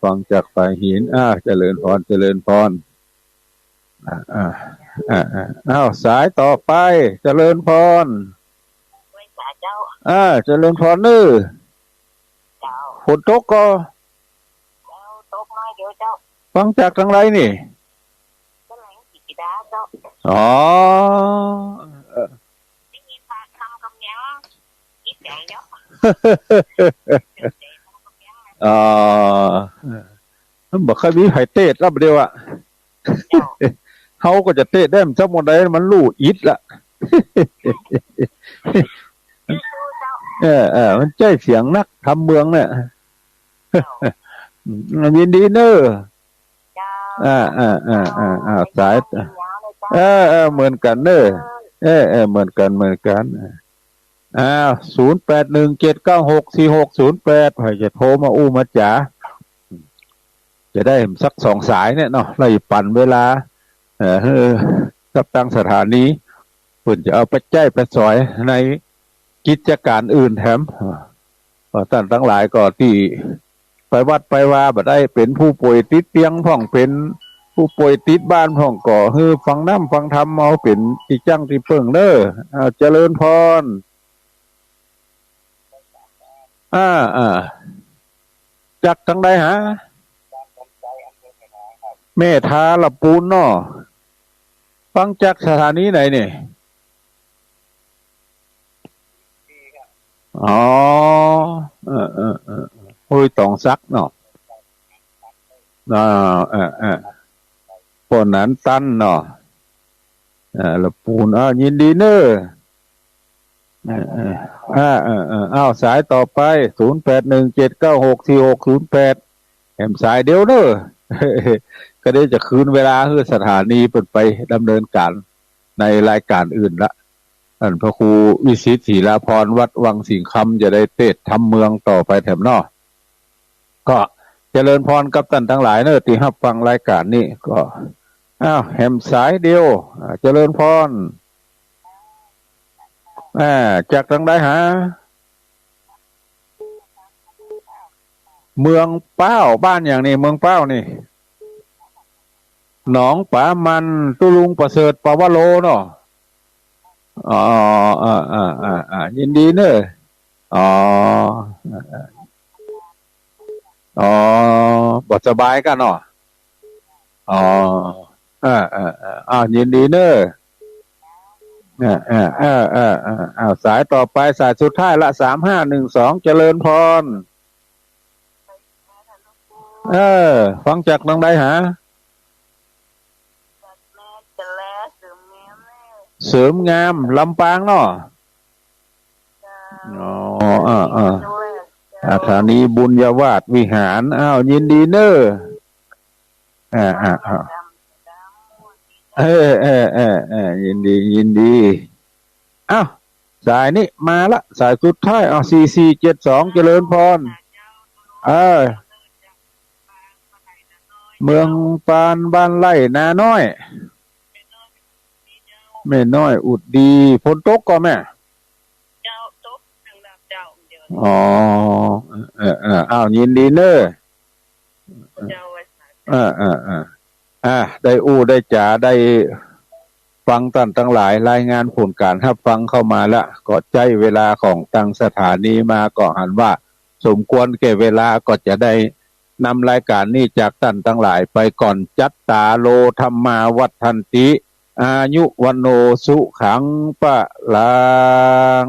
ฟังจากฝ่ายหิน อ่า เจริญพร เจริญพร อ่า อ่า อ่า อ่า อ้าว สายต่อไป เจริญพร ไหว้สาเจ้า อ่า เจริญพรเน่อ เจ้า ฝนตกก่อ เจ้า ตกน้อยเดียวเจ้า ฟังจากตางใดนี่ บ้านแหลมศรีดาเจ้า อ๋อ เออ ได้ยินปากคำกำเนียง คิดใจเจ้า อ๋อ มันบ่ค่อยมีไผเตศน์แล้วบ่าเดี่ยวอะ เฮาก็จะเตะแดมสักเมื่อใดมันลู่อิดละ เออ เออ มันใจ๊เสียงนัก ธรรมเมืองเนี่ย ยินดีเน้อ อ่า อ่า อ่า อ่า อ่า สาย เออ เออ เหมือนกั๋นเน้อ เออ เออ เหมือนกั๋น เหมือนกั๋น อ่า ศูนย์แปดหนึ่งเจ็ดเก้าหกสี่หกศูนย์แปด ใผจะโทรมาอู้มาจ๋า จะได้สักสองสายเนี่ยเนาะ ไล่ปันเวลา เออ เออ กับตางสถานี เปิ้นจะเอาไปใจ๊ไปสอยในกิจก๋านอื่นแถม เพราะต้านตังหลายก็ตี้ไปวัดไปวาบ่ได้ เป๋นผู้ป่วยติดเตียงพ่อง เป๋นผู้ป่วยติดบ้านพ่อง ก็หื้อฟังน้ำฟังธรรมเอาเป๋นตี้จั้งตี้เปิ้งเน้อ เอาเจริญพร อ่า อ่า จากตางใดหา เมถาละปูนเนาะ ฟังจากสถานีไหนเนี่ย อ๋อ เออ เออ เออ ห้วยตองสักเนาะ อ่า เออ เออ ป้อหนานตันเนาะ อ่า ละปูน อ่า ยินดีเน้อ เออ เออ อ่า เออ เออ อ้าว สายต่อไป ศูนย์แปดหนึ่งเจ็ดเก้าหกสี่หกศูนย์แปด แหมสายเดียวเน้อ ก็เดี๋ยวจะคืนเวลาหื้อสถานีเปิ้นไปดำเนินก๋านในรายก๋านอื่นละ อันพระครูวิสิทธิ์ ศิลาภรณ์ วัดวังสิงห์คำ จะได้เตสน์ธรรมเมืองต่อไปแถมเนาะ ก็เจริญพรกับต้านตังหลายเน้อ ตี้ฮับฟังรายก๋านนี้ ก็ อ้าว แหมสายเดียว อ่า เจริญพร อ่า จากตางใดหา เมืองป๊าว บ้านหยังนี่ เมืองป๊าวนี่ หนองป๋ามัน ตุ๊ลุงประเสริฐ ปวโรเนาะ อ๋อ อ่า อ่า อ่า อ่า ยินดีเน้อ อ๋อ อ๋อ บ่สบายก้าเนาะ อ๋อ เออ เออ เออ อ้าว ยินดีเน้อ เออ เออ เออ เออ เออ อ้าว สายต่อไป สายสุดท้ายละ สามห้าหนึ่งสอง เจริญพร เออ ฟังจากตางใดหา เสริมงาม ลำปางเนาะ อ๋อ อ่า อ่า สถานีบุญญาวาสวิหาร อ้าว ยินดีเน้อ อ่า อ่า อ่า เออ เออ เออ เออ ยินดี ยินดี อ้าว สายนี้มาละ สายสุดท้าย อ้าว สี่สี่เจ็ดสอง เจริญพร เออ เมืองปาน บ้านไร่นาน้อย แม่น้อยอุดดี ฝนตกก่อแม่ เจ้า ตกหนึ่งดาบเจ้าเดียว อ๋อ เออ เออ อ้าว ยินดีเน้อ เจ้าไว้สาย เออ เออ เออ อ่ะ ได้อู้ได้จ๋า ได้ฟังต้านตังหลายรายงานผลก๋านฮับฟังเข้ามาละ ก็ใจ๊เวลาของตางสถานีมาก็หันว่าสมควรแก่เวลา ก็จะได้นำรายก๋านนี้จากต้านตังหลายไปก่อน จัตตาโล ธัมมา วัฑฒันติ อายุ วัณโณ สุขัง พลัง